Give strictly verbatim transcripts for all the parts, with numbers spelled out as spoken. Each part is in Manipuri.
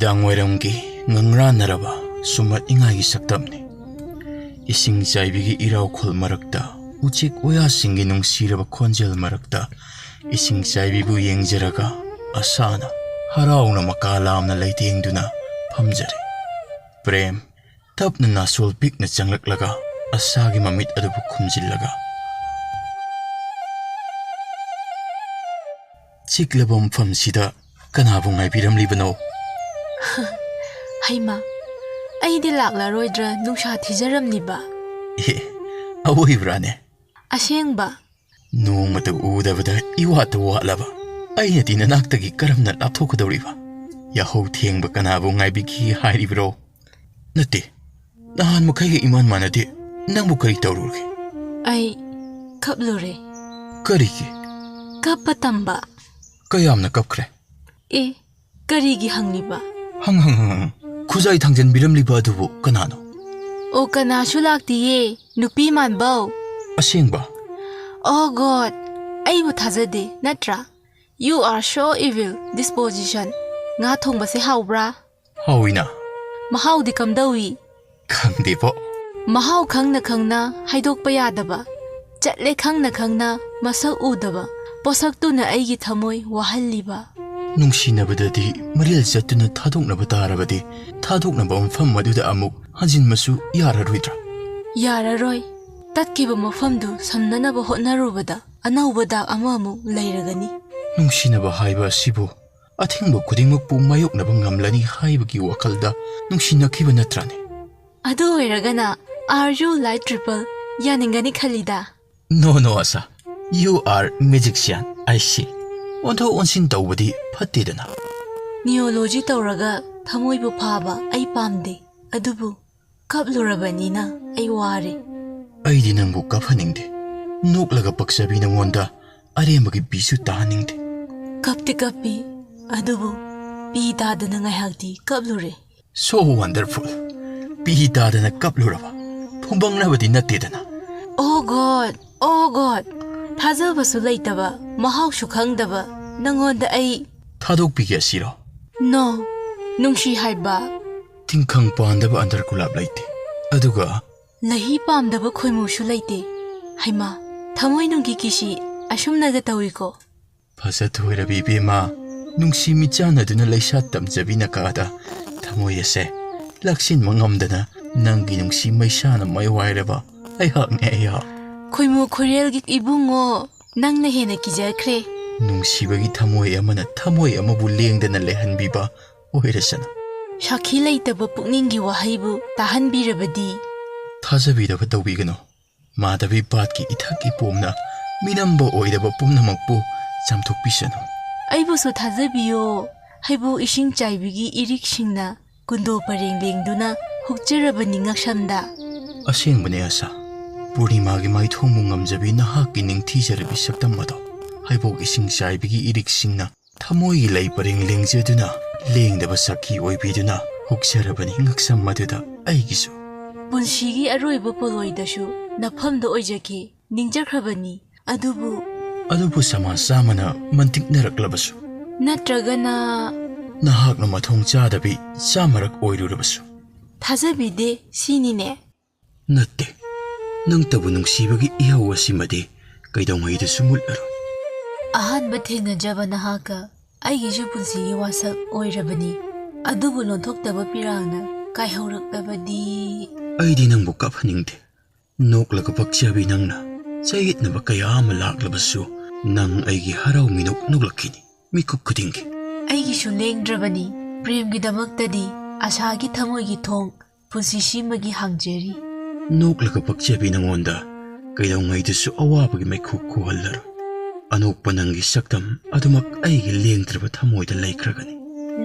ꯅꯨꯃꯤꯗꯥꯡꯋꯥꯏꯔꯝꯒꯤ ꯉꯪꯔꯥꯟꯅꯔꯕ ꯁꯨꯝꯍꯠꯅꯤꯡꯉꯥꯏꯒꯤ ꯁꯛꯇꯝꯅꯤ꯫ ꯏꯁꯤꯡ ꯆꯥꯏꯕꯤꯒꯤ ꯏꯔꯥꯎꯈꯣꯜ ꯃꯔꯛꯇ, ꯎꯆꯦꯛ ꯋꯥꯌꯥꯁꯤꯡꯒꯤ ꯅꯨꯡꯁꯤꯔꯕ ꯈꯣꯟꯖꯦꯜ ꯃꯔꯛꯇ, ꯏꯁꯤꯡ ꯆꯥꯏꯕꯤꯕꯨ ꯌꯦꯡꯖꯔꯒ ꯑꯁꯥꯅ ꯍꯔꯥꯎꯅ ꯃꯀꯥ ꯂꯥꯝꯅ ꯂꯩꯇꯦꯡꯗꯨꯅ ꯐꯝꯖꯔꯦ꯫ ꯄ꯭ꯔꯦꯝ ꯇꯞꯅ ꯅꯥꯁꯣꯜ ꯄꯤꯛꯅ ꯆꯪꯂꯛꯂꯒ ꯑꯁꯥꯒꯤ ꯃꯃꯤꯠ ꯑꯗꯨꯕꯨ ꯈꯨꯝꯖꯤꯜꯂꯒ, "ꯆꯤꯛꯂꯕ ꯃꯐꯝꯁꯤꯗ ꯀꯅꯥꯕꯨ ꯉꯥꯏꯕꯤꯔꯝꯂꯤꯕꯅꯣ?" "ꯍꯩꯃꯥ, ꯑꯩꯗꯤ ꯂꯥꯛꯂꯔꯣꯏꯗ꯭ꯔꯥ ꯅꯨꯡꯁꯥ ꯊꯤꯖꯔꯝꯂꯤꯕ?" "ꯑꯦ, ꯑꯋꯣꯏꯕ꯭ꯔꯥꯅꯦ?" "ꯑꯁꯦꯡꯕ?" "ꯅꯣꯡꯃꯇ ꯎꯗꯕꯗ ꯏꯋꯥꯠꯇ ꯋꯥꯠꯂꯕ ꯑꯩꯅꯗꯤ ꯅꯅꯥꯛꯇꯒꯤ ꯀꯔꯝꯅ ꯂꯥꯞꯊꯣꯛꯀꯗꯧꯔꯤꯕ? ꯌꯥꯍꯧ ꯊꯦꯡꯕ ꯀꯅꯥꯕꯨ ꯉꯥꯏꯕꯤꯈꯤ ꯍꯥꯏꯔꯤꯕ꯭ꯔꯣ? ꯅꯠꯇꯦ, ꯅꯍꯥꯟ ꯃꯈꯩꯒ ꯏꯃꯥꯟ ꯃꯥꯟꯅꯗꯦ꯫ ꯅꯪꯕꯨ ꯀꯔꯤ ꯇꯧꯔꯨꯔꯒꯦ?" "ꯑꯩ ꯀꯞꯂꯨꯔꯦ꯫" "ꯀꯔꯤꯒꯤ?" "ꯀꯞꯄ ꯇꯝꯕ꯫" "ꯀꯌꯥꯝꯅ ꯀꯞꯈ꯭ꯔꯦ?" "ꯑꯦ, ꯀꯔꯤꯒꯤ ꯍꯪꯂꯤꯕ?" "ꯍꯪ, ꯍꯪ, ꯍꯪ, ꯍꯪ꯫ ꯈꯨꯖꯥꯏ ꯊꯥꯡꯖꯟꯕꯤꯔꯝꯂꯤꯕ ꯑꯗꯨꯕꯨ ꯀꯅꯥꯅꯣ?" "ꯑꯣ, ꯀꯅꯥꯁꯨ ꯂꯥꯛꯇꯤꯌꯦ, ꯅꯨꯄꯤ ꯃꯥꯟꯕꯧ꯫" "ꯑꯁꯦꯡꯕ?" "ꯑꯣ God, ꯑꯩꯕꯨ ꯊꯥꯖꯗꯦ ꯅꯠꯇ꯭ꯔꯥ? You are so evil disposition꯫ ꯉꯥ ꯊꯣꯡꯕꯁꯦ ꯍꯥꯎꯕ꯭ꯔꯥ?" "ꯍꯥꯎꯏꯅ꯫" "ꯃꯍꯥꯎꯗꯤ ꯀꯝꯗꯧꯏ?" "ꯈꯪꯗꯦꯕꯣ꯫" "ꯃꯍꯥꯎ ꯈꯪꯅ ꯈꯪꯅ ꯍꯥꯏꯗꯣꯛꯄ ꯌꯥꯗꯕ, ꯆꯠꯂꯦ ꯈꯪꯅ ꯈꯪꯅ ꯃꯁꯛ ꯎꯗꯕ ꯄꯣꯁꯛꯇꯨꯅ ꯑꯩꯒꯤ ꯊꯃꯣꯏ ꯋꯥꯍꯜꯂꯤꯕ꯫" "ꯅꯨꯡꯁꯤꯅꯕꯗꯗꯤ ꯃꯔꯤꯜ ꯆꯠꯇꯨꯅ ꯊꯥꯗꯣꯛꯅꯕ ꯇꯥꯔꯕꯗꯤ, ꯊꯥꯗꯣꯛꯅꯕ ꯃꯐꯝ ꯑꯗꯨꯗ ꯑꯃꯨꯛ ꯍꯟꯖꯤꯟꯕꯁꯨ ꯌꯥꯔꯔꯣꯏꯗ꯭ꯔꯥ?" "ꯌꯥꯔꯔꯣꯏ꯫ ꯇꯠꯈꯤꯕ ꯃꯐꯝꯗꯨ ꯁꯝꯅꯅꯕ ꯍꯣꯠꯅꯔꯨꯕꯗ ꯑꯅꯧꯕ ꯗꯥꯛ ꯑꯃꯃꯨꯛ ꯂꯩꯔꯒꯅꯤ꯫" "ꯅꯨꯡꯁꯤꯅꯕ ꯍꯥꯏꯕ ꯑꯁꯤꯕꯨ ꯑꯊꯤꯡꯕ ꯈꯨꯗꯤꯡꯃꯛꯄꯨ ꯃꯥꯌꯣꯛꯅꯕ ꯉꯝꯂꯅꯤ ꯍꯥꯏꯕꯒꯤ ꯋꯥꯈꯜꯗ ꯅꯨꯡꯁꯤꯅꯈꯤꯕ ꯅꯠꯇ꯭ꯔꯥꯅꯦ?" "ꯑꯗꯨ ꯑꯣꯏꯔꯒꯅ, are you light triple? ꯌꯥꯅꯤꯡꯒꯅꯤ ꯈꯜꯂꯤꯗ꯫" "No, no, ꯑꯁꯥ꯫ You are magician, I see꯫ ꯑꯣꯟꯊꯣꯛ ꯑꯣꯟꯁꯤꯟ ꯇꯧꯕꯗꯤ ꯐꯠꯇꯦꯗꯅ꯫" "Neology ꯇꯧꯔꯒ ꯊꯃꯣꯏꯕꯨ ꯐꯥꯕ ꯑꯩ ꯄꯥꯝꯗꯦ꯫ ꯑꯗꯨꯕꯨ ꯀꯞꯂꯨꯔꯕꯅꯤꯅ ꯑꯩ ꯋꯥꯔꯦ꯫" "ꯑꯩꯗꯤ ꯅꯪꯕꯨ ꯀꯞꯍꯟꯅꯤꯡꯗꯦ꯫ ꯅꯣꯛꯂꯒ ꯄꯛꯆꯕꯤ ꯅꯉꯣꯟꯗ ꯑꯔꯦꯝꯕꯒꯤ ꯄꯤꯁꯨ ꯇꯥꯍꯟꯅꯤꯡꯗꯦ꯫" "ꯀꯞꯇꯤ ꯀꯞꯄꯤ, ꯑꯗꯨꯕꯨ ꯄꯤ ꯇꯥꯗꯅ ꯉꯥꯏꯍꯥꯛꯇꯤ ꯀꯞꯂꯨꯔꯦ꯫" "So wonderful꯫ ꯄꯤ ꯇꯥꯗꯅ ꯀꯞꯂꯨꯔꯕ? ꯐꯨꯝꯕꯪꯅꯕꯗꯤ ꯅꯠꯇꯦꯗꯅ꯫" "Oh God, oh God꯫ ꯊꯥꯖꯕꯁꯨ ꯂꯩꯇꯕ, ꯃꯍꯥꯎꯁꯨ ꯈꯪꯗꯕ ꯅꯪꯉꯣꯟꯗ ꯑꯩ" "ꯊꯥꯗꯣꯛꯄꯤꯒꯦ ꯑꯁꯤꯔꯣ?" "No, ꯅꯨꯡꯁꯤ ꯍꯥꯏꯕ꯫ ꯇꯤꯡꯈꯪ ꯄꯥꯟꯗꯕ ꯑꯟꯗꯔ ꯒꯨꯂꯥꯞ ꯂꯩꯇꯦ꯫ ꯑꯗꯨꯒ ꯂꯩꯍꯤ ꯄꯥꯝꯗꯕ ꯈꯣꯏꯃꯨꯁꯨ ꯂꯩꯇꯦ꯫ ꯍꯩꯃꯥ, ꯊꯃꯣꯏꯅꯨꯡꯒꯤ ꯀꯤꯁꯤ ꯑꯁꯨꯝꯅꯒ ꯇꯧꯏꯀꯣ꯫ ꯐꯖꯊꯣꯏꯔꯕꯤ ꯏꯕꯦꯝꯃ, ꯅꯨꯡꯁꯤ ꯃꯤꯠꯆꯥꯟꯅꯗꯨꯅ ꯂꯩꯁꯥ ꯇꯝꯖꯕꯤ ꯅꯀꯥꯗ ꯊꯃꯣꯏ ꯑꯁꯦ ꯂꯥꯛꯁꯤꯟꯕ ꯉꯝꯗꯅ ꯅꯪꯒꯤ ꯅꯨꯡꯁꯤ ꯃꯩꯁꯥꯅ ꯃꯩ ꯋꯥꯏꯔꯕ ꯑꯩꯍꯥꯛꯅꯦ, ꯑꯩꯍꯥꯛ꯫ ꯈꯣꯏꯃꯨ ꯈꯣꯏꯔꯦꯜꯒꯤ ꯏꯕꯨꯡꯉꯣ, ꯅꯪꯅ ꯍꯦꯟꯅ ꯀꯤꯖꯈ꯭ꯔꯦ꯫ ꯅꯨꯡꯁꯤꯕꯒꯤ ꯊꯃꯣꯏ ꯑꯃꯅ ꯊꯃꯣꯏ ꯑꯃꯕꯨ ꯂꯦꯡꯗꯅ ꯂꯩꯍꯟꯕꯤꯕ ꯑꯣꯏꯔꯁꯅꯨ꯫ ꯁꯥꯈꯤ ꯂꯩꯇꯕ ꯄꯨꯛꯅꯤꯡꯒꯤ ꯋꯥꯍꯩꯕꯨ ꯇꯥꯍꯟꯕꯤꯔꯕꯗꯤ? ꯊꯥꯖꯕꯤꯗꯕ ꯇꯧꯕꯤꯒꯅꯨ꯫ ꯃꯥꯙꯕꯤ ꯄꯥꯠꯀꯤ ꯏꯊꯛ ꯏꯄꯣꯝꯅ ꯃꯤꯅꯝꯕ ꯑꯣꯏꯔꯕ ꯄꯨꯝꯅꯃꯛꯄꯨ ꯆꯥꯝꯊꯣꯛꯄꯤꯁꯅꯨ꯫ ꯑꯩꯕꯨꯁꯨ ꯊꯥꯖꯕꯤꯌꯣ꯫ ꯍꯩꯕꯣꯛ ꯏꯁꯤꯡ ꯆꯥꯏꯕꯤꯒꯤ ꯏꯔꯤꯛꯁꯤꯡꯅ ꯀꯨꯟꯗꯣ ꯄꯔꯦꯡ ꯂꯦꯡꯗꯨꯅ ꯍꯨꯛꯆꯔꯕꯅꯤ ꯉꯛꯁꯝꯗ꯫ ꯑꯁꯦꯡꯕꯅꯦ ꯑꯁꯥ, ꯄꯨꯔꯅꯤꯃꯥꯒꯤ ꯃꯥꯏꯊꯣꯡꯕꯨ ꯉꯝꯖꯕꯤ ꯅꯍꯥꯛꯀꯤ ꯅꯤꯡꯊꯤꯖꯔꯕꯤ ꯁꯛꯇꯝ ꯑꯗꯣ ꯍꯩꯕꯣꯛ ꯏꯁꯤꯡ ꯆꯥꯏꯕꯤꯒꯤ ꯏꯔꯤꯛꯁꯤꯡꯅ ꯊꯃꯣꯏꯒꯤ ꯂꯩ ꯄꯔꯦꯡ ꯂꯦꯡꯖꯗꯨꯅ ꯂꯦꯡꯗꯕ ꯁꯛꯀꯤ ꯑꯣꯏꯕꯤꯗꯨꯅ ꯍꯨꯛꯆꯔꯕꯅꯤ ꯉꯛꯁꯝ ꯑꯗꯨꯗ ꯑꯩꯒꯤꯁꯨ꯫ ꯄꯨꯟꯁꯤꯒꯤ ꯑꯔꯣꯏꯕ ꯄꯣꯂꯣꯏꯗꯁꯨ ꯅꯐꯝꯗ ꯑꯣꯏꯖꯒꯦ ꯅꯤꯡꯖꯈ꯭ꯔꯕꯅꯤ꯫ ꯑꯗꯨꯕꯨ ꯑꯗꯨꯕꯨ ꯁꯃꯥꯖ ꯆꯥꯝꯃꯅ ꯃꯟꯇꯤꯛꯅꯔꯛꯂꯕꯁꯨ꯫ ꯅꯠꯇ꯭ꯔꯒꯅ ꯅꯍꯥꯛꯅ ꯃꯊꯣꯡ ꯆꯥꯗꯕꯤ ꯆꯥꯝꯃꯔꯛ ꯑꯣꯏꯔꯨꯔꯕꯁꯨ꯫ ꯊꯥꯖꯕꯤꯗꯦ ꯁꯤꯅꯤꯅꯦ꯫ ꯅꯠꯇꯦ, ꯅꯪꯇꯕꯨ ꯅꯨꯡꯁꯤꯕꯒꯤ ꯏꯍꯧ ꯑꯁꯤꯃꯗꯤ ꯀꯩꯗꯧꯉꯩꯗꯁꯨ ꯃꯨꯠꯂꯔꯣꯏ꯫ ꯑꯍꯥꯟꯕ ꯊꯦꯡꯅꯖꯕ ꯅꯍꯥꯛꯀ ꯑꯩꯒꯤꯁꯨ ꯄꯨꯟꯁꯤꯒꯤ ꯋꯥꯁꯛ ꯑꯣꯏꯔꯕꯅꯤ꯫ ꯑꯗꯨꯕꯨ ꯂꯣꯟꯊꯣꯛꯇꯕ ꯄꯤꯔꯥꯡꯅ ꯀꯥꯏꯍꯧꯔꯛꯂꯕꯗꯤ꯫ ꯑꯩꯗꯤ ꯅꯪꯕꯨ ꯀꯞꯍꯟꯅꯤꯡꯗꯦ꯫ ꯅꯣꯛꯂꯒ ꯄꯛꯆꯕꯤ ꯅꯪꯅ ꯆꯌꯦꯠꯅꯕ ꯀꯌꯥ ꯑꯃ ꯂꯥꯛꯂꯕꯁꯨ, ꯅꯪ ꯑꯩꯒꯤ ꯍꯔꯥꯎ ꯃꯤꯅꯣꯛ ꯅꯣꯛꯂꯛꯈꯤꯅꯤ ꯃꯤꯀꯨꯞ ꯈꯨꯗꯤꯡꯒꯤ꯫ ꯑꯩꯒꯤꯁꯨ ꯂꯦꯡꯗ꯭ꯔꯕꯅꯤ ꯄ꯭ꯔꯦꯝꯒꯤꯗꯃꯛꯇꯗꯤ ꯑꯁꯥꯒꯤ ꯊꯃꯣꯏꯒꯤ ꯊꯣꯡ ꯄꯨꯟꯁꯤꯁꯤꯃꯒꯤ ꯍꯥꯡꯖꯔꯤ꯫ ꯅꯣꯛꯂꯒ ꯄꯛꯆꯕꯤ ꯅꯉꯣꯟꯗ ꯀꯩꯗꯧꯉꯩꯗꯁꯨ ꯑꯋꯥꯕꯒꯤ ꯃꯩꯈꯨ ꯈꯨꯍꯜꯂꯔꯣꯏ꯫ ꯑꯅꯣꯛꯄ ꯅꯪꯒꯤ ꯁꯛꯇꯝ ꯑꯗꯨꯃꯛ ꯑꯩꯒꯤ ꯂꯦꯡꯗ꯭ꯔꯕ ꯊꯃꯣꯏꯗ ꯂꯩꯈ꯭ꯔꯒꯅꯤ꯫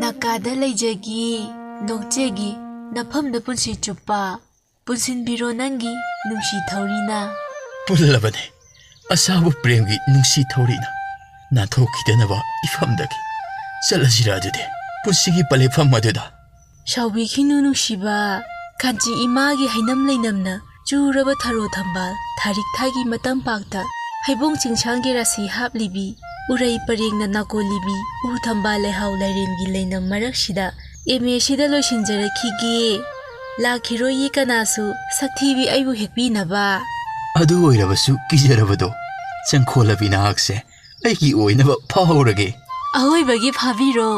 ꯅꯥꯀꯥꯗ ꯂꯩꯖꯒꯦ, ꯅꯣꯛꯆꯒꯦ, ꯅꯐꯝꯗ ꯄꯨꯟꯁꯤ ꯆꯨꯞꯄ ꯄꯨꯟꯁꯤꯟꯕꯤꯔꯣ ꯅꯪꯒꯤ ꯅꯨꯡꯁꯤ ꯊꯧꯔꯤꯅ꯫ ꯄꯨꯜꯂꯕꯅꯤ ꯑꯁꯥꯕ ꯄ꯭ꯔꯦꯝꯒꯤ ꯅꯨꯡꯁꯤ ꯊꯧꯔꯤꯅ꯫ ꯅꯥꯟꯊꯣꯛꯈꯤꯗꯅꯕ ꯏꯐꯝꯗꯒꯤ ꯆꯠꯂꯁꯤꯔ ꯑꯗꯨꯗꯤ, ꯄꯨꯟꯁꯤꯒꯤ ꯄꯂꯦꯞꯐꯝ ꯑꯗꯨꯗ꯫ ꯁꯥꯎꯕꯤꯈꯤꯅꯨ ꯅꯨꯡꯁꯤꯕ, ꯀꯥꯟꯆꯤ ꯏꯃꯥꯒꯤ ꯍꯩꯅꯝ ꯂꯩꯅꯝꯅ ꯆꯨꯔꯕ ꯊꯔꯣ ꯊꯝꯕꯥꯜ ꯊꯥꯔꯤꯛ ꯊꯥꯒꯤ ꯃꯇꯝ ꯄꯥꯛꯇ ꯍꯩꯕꯣꯡ ꯆꯤꯡꯁꯥꯡꯒꯤ ꯔꯥꯁꯤ ꯍꯥꯞꯂꯤꯕꯤ, ꯎꯔꯩ ꯄꯔꯦꯡꯅ ꯅꯥꯀꯣꯜꯂꯤꯕꯤ ꯎ ꯊꯝꯕꯥꯜ ꯂꯩꯍꯥꯎ ꯂꯥꯏꯔꯦꯟꯒꯤ ꯂꯩꯅꯝ ꯃꯔꯛꯁꯤꯗ ꯑꯦꯝ ꯑꯦꯁꯤꯗ ꯂꯣꯏꯁꯤꯟꯖꯔꯛꯈꯤꯒꯦ꯫ ꯂꯥꯛꯈꯤꯔꯣꯏꯌꯦ ꯀꯅꯥꯁꯨ ꯁꯛꯊꯤꯕꯤ ꯑꯩꯕꯨ ꯍꯦꯛꯄꯤꯅꯕ꯫ ꯑꯗꯨ ꯑꯣꯏꯔꯕꯁꯨ ꯀꯤꯖꯔꯕꯗꯣ꯫ ꯆꯪꯈꯣꯜꯂꯕꯤ ꯅꯍꯥꯛꯁꯦ ꯑꯩꯒꯤ ꯑꯣꯏꯅꯕ ꯐꯥꯍꯧꯔꯒꯦ꯫ ꯑꯍꯣꯏꯕꯒꯤ ꯐꯥꯕꯤꯔꯣ꯫